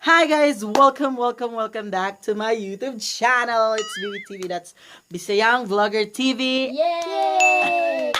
Hi guys! Welcome, welcome, welcome back to my YouTube channel. It's BBTV. That's Bisayang Vlogger TV. Yay!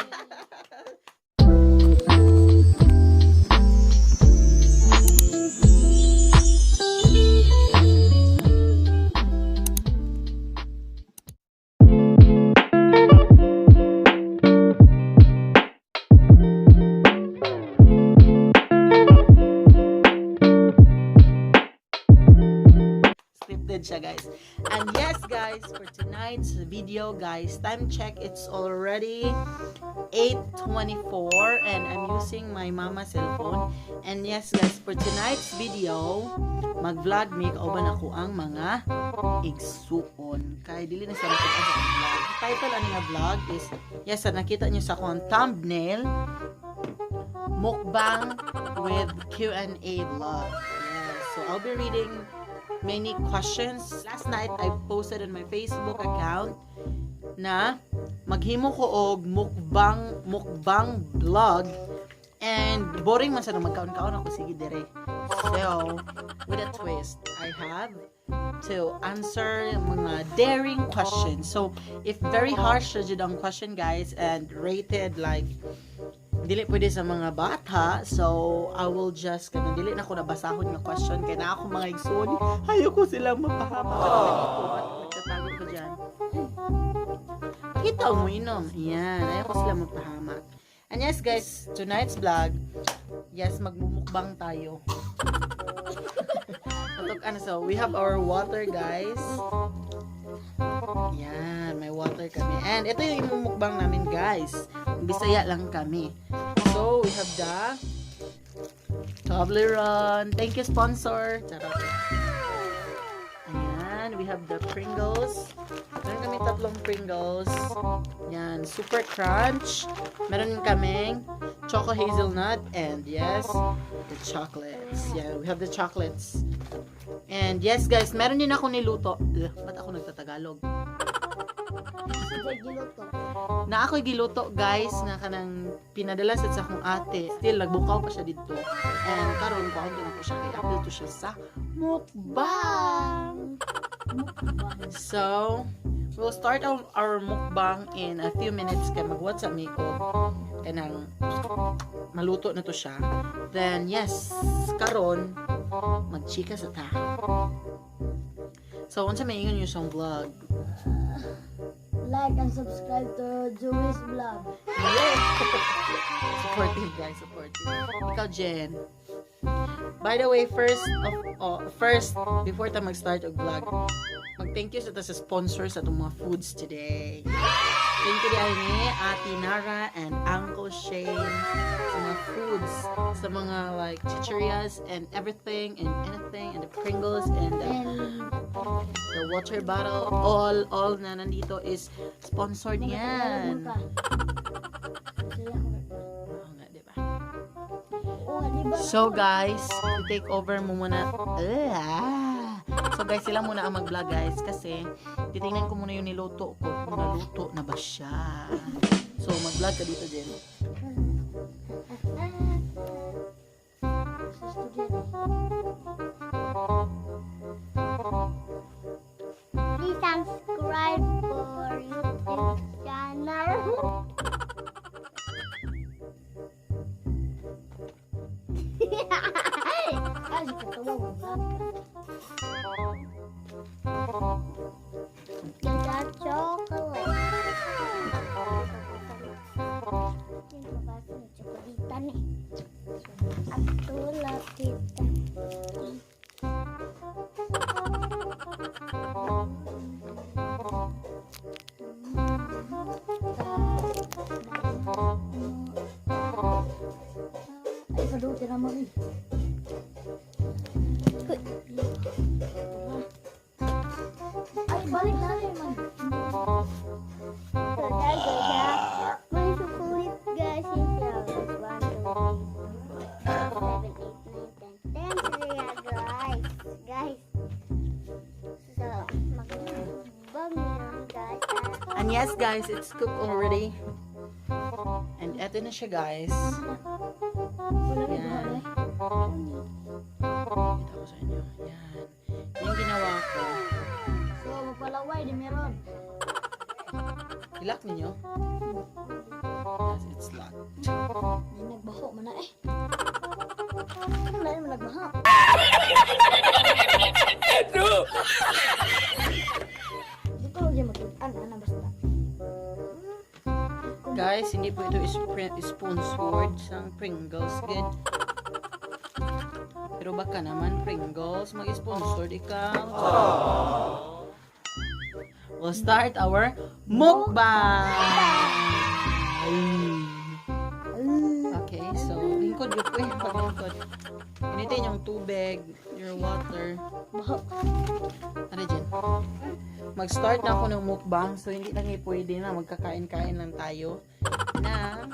Scripted siya, guys. And yes, guys, for tonight's video, guys, time check, it's already 8:24 and I'm using my mama's cellphone. And yes, guys, for tonight's video, mag-vlog mi kauban ako ang mga igsuon. Kay dili na sa sa vlog. Title ani nga vlog is, yes, sa nakita niyo sa akong thumbnail, mukbang with Q&A vlog. Yes. So I'll be reading many questions. Last night I posted on my Facebook account na maghimo ko og mukbang mukbang vlog and boring man sa nang magkaon-kaon ako sige dire. So, with a twist, I have to answer mga daring questions. So, if very harsh na jud ang question, guys, and rated like dili pwede sa mga bata, so I will just kanang dili na ko nabasahon nga question kay na ako mga igsoon, ayoko silang mapahama. Nagtatago ko dyan, kita mo inom yan, ayoko sila mapahamak. And yes guys, tonight's vlog, yes, magmumukbang tayo. Tutok, ano, so we have our water, guys. Yan, may water kami. And ito yung imumukbang namin, guys. Bisaya lang kami. So, we have the Toblerone. Thank you, sponsor. Charot. Ayan, we have the Pringles. Meron kami tatlong Pringles. Yan, super crunch. Meron kaming choco hazelnut and yes, the chocolates. Yeah, we have the chocolates. And yes, guys, meron din ako niluto. Ugh, ba't ako nagtatagalog? Na ako'y giluto, guys, nga kanang pinadala sa akong ate. Still nagbukaw pa siya didto. And karon kuhaon din ako siya kay apil to siya sa mukbang. So, we'll start our mukbang in a few minutes kay mag-WhatsApp mi ko kanang maluto na to siya. Then yes, karon magchika sa ta. So, unsa may ingon niyo sa vlog? Like and subscribe to Jewish Vlog. Yeah. Supportive, guys, supportive. Ikaw, Jen. By the way, first before ta mag-start og vlog, mag-thank you sa ta sa sponsors sa atong mga foods today. Thank you di ni Ate Nara and Uncle Shane sa mga foods, sa mga like chichirias and everything and anything and the Pringles and And the water bottle, all na nandito is sponsored yan. Ka. Bisaya ko. Oo nga, di ba? Oo, di ba? So guys, i-take over mo muna. Ah. So guys, sila muna ang mag-vlog, guys, kasi titingnan ko muna yung niluto ko kung naluto na ba siya. So mag-vlog ka dito din. Sa studio. Please subscribe for YouTube channel. Ay, katawa mo vlog ka. Ganda chocolate. Chocolate ni. At tulad kita. Ay, kaduti naman eh. Ay, balik na rin man. So there goes siya. May chocolate guys siya. 1, 2, 3, 4, 7, 8, 9, 10. 10 siya, guys. Guys. So, magbag meron, guys. And yes guys, it's cooked already. And eto na siya, guys. Wala may Yan. buhay. Kita ko sa inyo. Nyo. Yan. Yung ginawa ko. So, magpalaway, di meron. I-lock ninyo? Yes, it's locked. May nagbaho man na eh. Ano na yun, nagbaho? Dito ko dyan matutan, ana basta. Guys, hindi po ito sponsored sa Pringles. Good. Pero baka naman Pringles, mag-sponsored ikaw. We'll start our mukbang! Okay, so lingkod yun po eh, paglingkod. Initin yung tubig, your water. Baho. Ano dyan? Mag-start na ako ng mukbang, so hindi lang eh pwede na magkakain-kain lang tayo na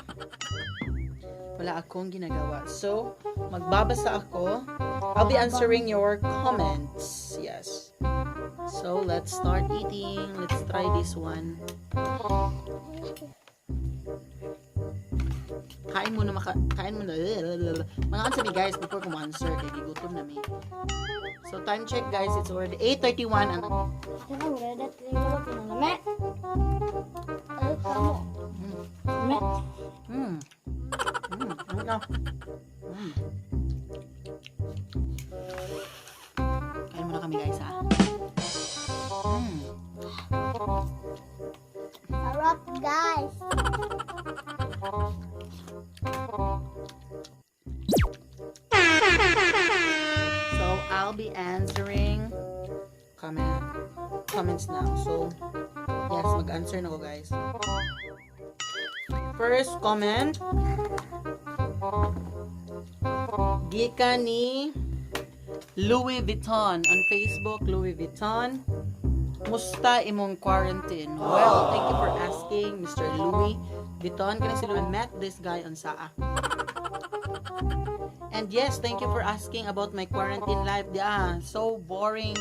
wala akong ginagawa. So, magbabasa ako. I'll be answering your comments. Yes. So, let's start eating. Let's try this one. Kain muna, kain muna. Mga answer me guys before ko answer kay gigutom na mi. So, time check guys, it's already 8:31 and Ano, wala dat kayo pinaname. Ay, kamo. Lame. Ano na? Kain muna kami guys ha. Sarap, guys. So, I'll be answering comments now. So, yes, mag-answer na ko guys. First comment. Gikan ni Louis Vuitton on Facebook, Louis Vuitton. Musta imong quarantine? Well, thank you for asking, Mr. Louis Vuitton. Kani si Louis, I met this guy on Saa. And yes, thank you for asking about my quarantine life. Yeah, so boring.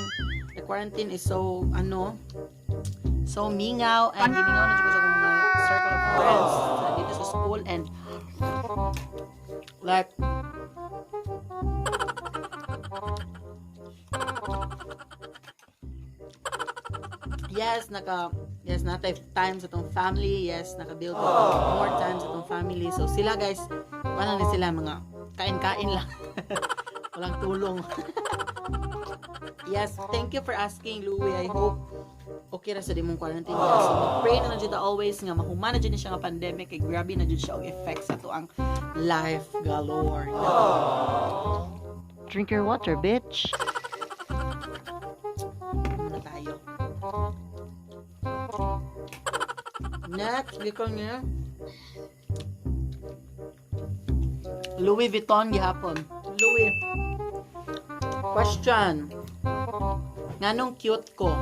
The quarantine is so, ano, so mingaw. And gimingaw na jud ko sa akong mga circle of friends dito sa school. And like, yes, natay time sa atong family. Yes, naka-build more time sa atong family. So sila guys, wala na sila mga kain-kain lang. Walang tulong. Yes, thank you for asking, Louie. I hope okay ra sa imong quarantine. Yes. So, mag-pray na lang jud ta always nga mahuman na jud ni siya nga pandemic kay grabe na jud siya og effect sa atoang life galore. Drink your water, bitch. Muna tayo. Next, gikan niya. Louis Vuitton gihapon. Louis. Question. Nganong cute ko?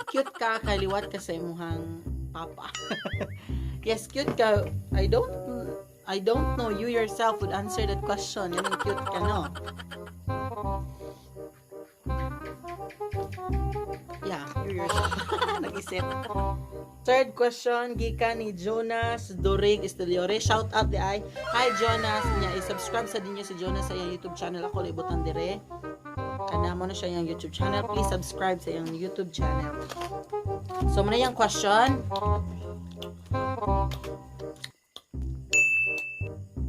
Cute ka, kaliwat ka sa imuhang papa. Yes, cute ka. I don't know. You yourself would answer that question. Nganong cute ka, no? Yeah, you yourself. Nag-isip. Third question, gikan ni Jonas Dorig Esteliore. Shout out diay. Hi Jonas. Nya i-subscribe sa dinyo si Jonas sa iyang YouTube channel. Ako libutan dire. Kana mo na siya iyang YouTube channel. Please subscribe sa iyang YouTube channel. So, muna yung question.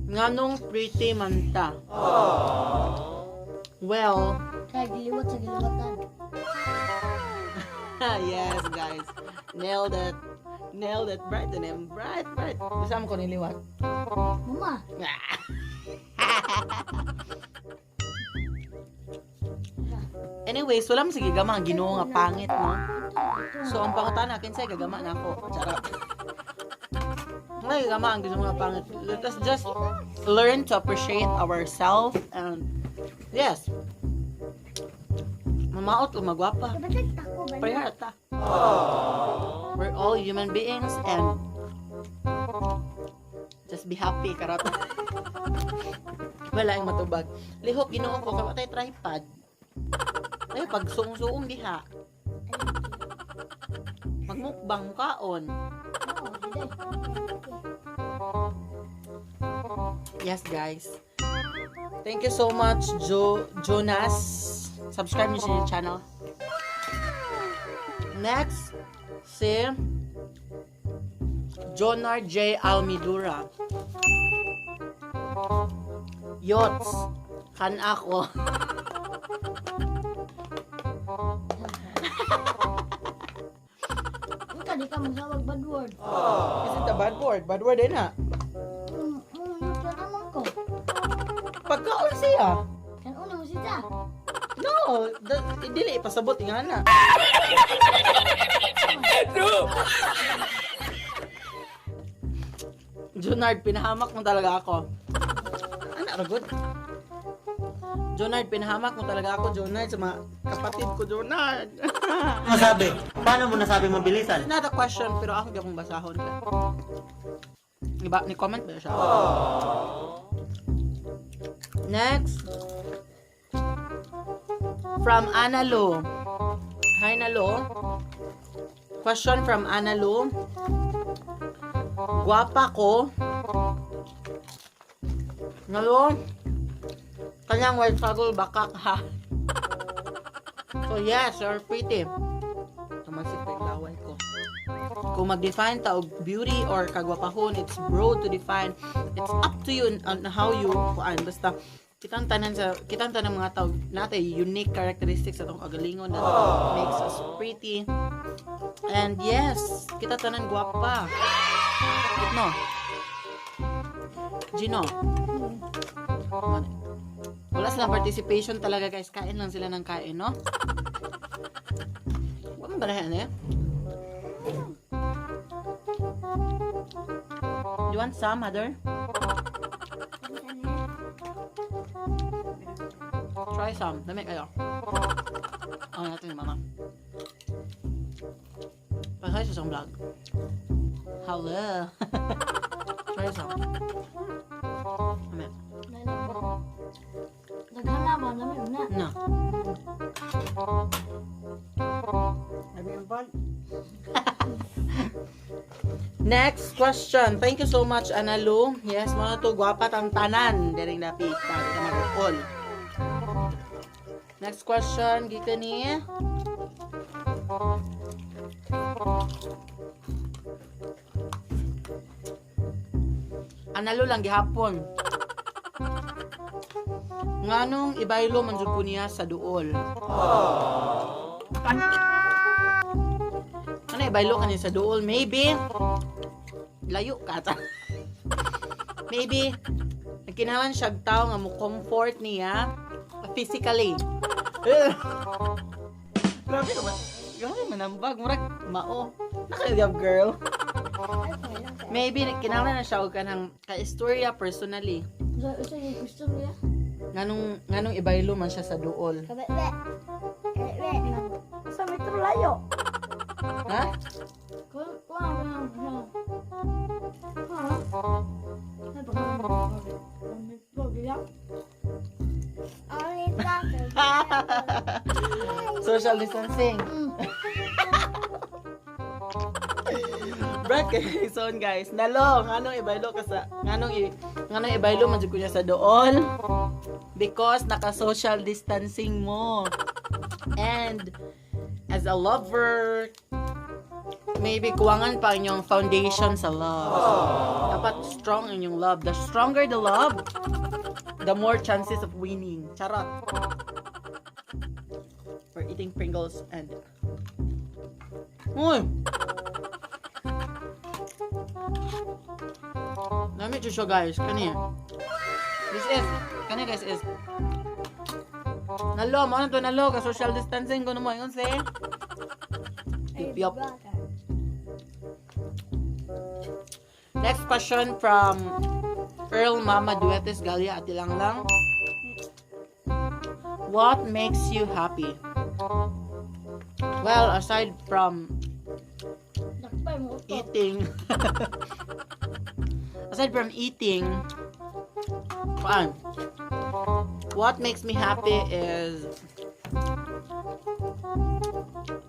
Nganong pretty man ta? Well, Kaya giliwat sa giliwatan. Yes, guys. Nailed it. Nailed it. Bright the name. Bright, bright. Gusto mo ko niliwat. Mama. Anyways, wala mo sige gama ang Ginoo nga pangit, no? So, ang pangutana, kinsay gagama na ako. Charot. May gagama ang Ginoo nga pangit. Let us just learn to appreciate ourselves and yes. Mamaot o magwapa. Dapat nagtako ba? Pareha ta. We're all human beings and just be happy karot. Wala yung matubag. Lihok Ginoo ko kay tay tripod. Ay pag suong-suong diha. Magmukbang mukaon. Oo, hindi. Yes, guys. Thank you so much, Jonas. Subscribe niyo sa channel. Next, si Jonar J. Almidura. Yots. Kan ako. Ika, di ka magsawag bad word. Is it a bad word? Bad word din ha. Yot naman ko. Pagkaon siya. Kan una mo siya. No, dili pasabot nga na. Junard, pinahamak mo talaga ako. Ano, ragot? Junard, pinahamak mo talaga ako, Junard, sa mga kapatid ko, Junard. Masabi? Paano mo nasabi mabilisan? It's not a question, pero ako gyapon basahon ka. Diba? Ni comment ba siya? Next. From Analu. Hi, Nalo. Question from Analu. Guwapa ko. Nalo. Kanyang white fagol bakak ha. So yes, you're pretty. Tumasik pa yung laway ko. Kung mag-define ta og beauty or kagwapahon, it's broad to define. It's up to you on how you kuan. Basta kitang tanan mga tao natay unique characteristics sa atong kagalingon that makes us pretty. And yes, kita tanan gwapa. No. Gino. Wala silang participation talaga, guys. Kain lang sila ng kain, no? Wala mo ganahan eh. You want some, mother? Try some. Dami kayo. Oh, natin mama. Pakay sa isang vlog. Hello. Try some. Dami. Daghan na ba? Dami na. No. Dami ang pan. Next question. Thank you so much, Analu. Yes, mga to, gwapa tang tanan. Dereng dapit. Para ka magukol. Next question, gikan ni Analu lang gihapon. Nganong ibaylo man jud po niya sa duol? Ano ibaylo ka niya sa duol? Maybe layo ka ta. Maybe nagkinahanglan siya og tao nga mo comfort niya physically. Grabe naman. Grabe manambag. Murag mao. Nakayab girl. Maybe kinahanglan na siya og kanang ka-istorya personally. Isa yung gusto niya. Nganong ibaylo man siya sa duol? Kabebe. Kabebe. Sa metro layo. Ha? Kung kung Ha? Ay, baka metro bilang. Only talking. Social distancing. Brad kay son guys. Nalo, nganong ibaylo man jud ko niya sa dool? Because naka-social distancing mo. And as a lover, maybe kuwangan pa inyong foundation sa love. Dapat strong inyong love. The stronger the love, the more chances of winning. Charot. We're eating Pringles and... Uy! Lami jud siya, guys. Kani. This is, kani guys is, Nalo, mo na to nalo, ka social distancing kuno mo ingon say. Yup, yup. Next question from Earl Mama Duetes Galia Atilang lang. What makes you happy? Well, aside from Dakpay mo ito. eating, aside from eating, kuan, what makes me happy is,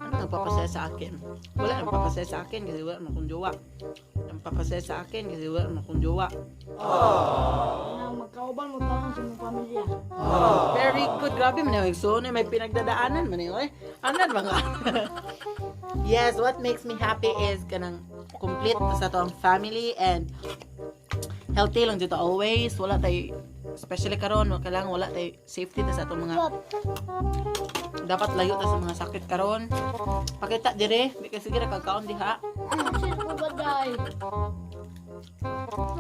ano nagpapasaya sa akin? Wala nagpapasaya sa akin kasi wala akong jowa. magpapasaya sa akin kasi wala naman akong jowa. Na magkauban mo taon sa imong pamilya. Very good. Grabe man yung igsoon. May pinagdadaanan man yun. Eh. Anan mga. Yes, what makes me happy is kanang complete sa atong family and healthy lang dito always. Wala tay, especially karon, kailangan wala tay safety ta sa atong mga dapat layo ta sa mga sakit karon. Pakita dire, di kasi sige ra kagkaon diha. Shit ko ba day?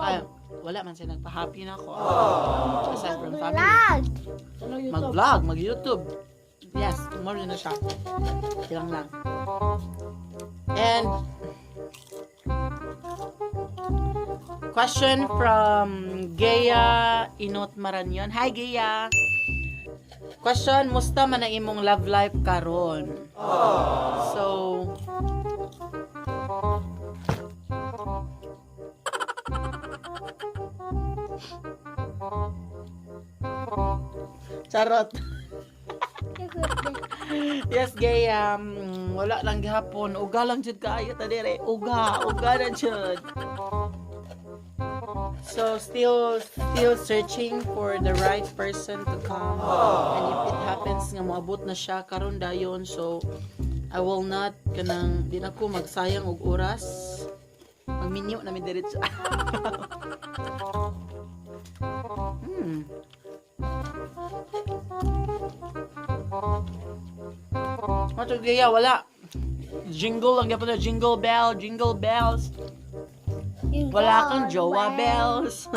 Ay, wala man siya nagpa-happy na ako. Aside from family. Vlog. Ano YouTube? Mag-vlog, mag-YouTube. Yes, more na siya. Silang lang. And question from Gea Inot Maranyon. Hi, Gea! Question, musta man ang imong love life karon? So, charot. Yes, Gea. Wala lang gihapon. Uga lang jud kaayo ta dire. Uga, uga na jud. So still searching for the right person to come. And if it happens nga moabot na siya karon dayon, so I will not kanang di na ko magsayang og oras. Magminyo na mi diretso. Mato Gea, wala. Jingle lang gyapon na jingle bell, jingle bells. Wala kang jowa bells.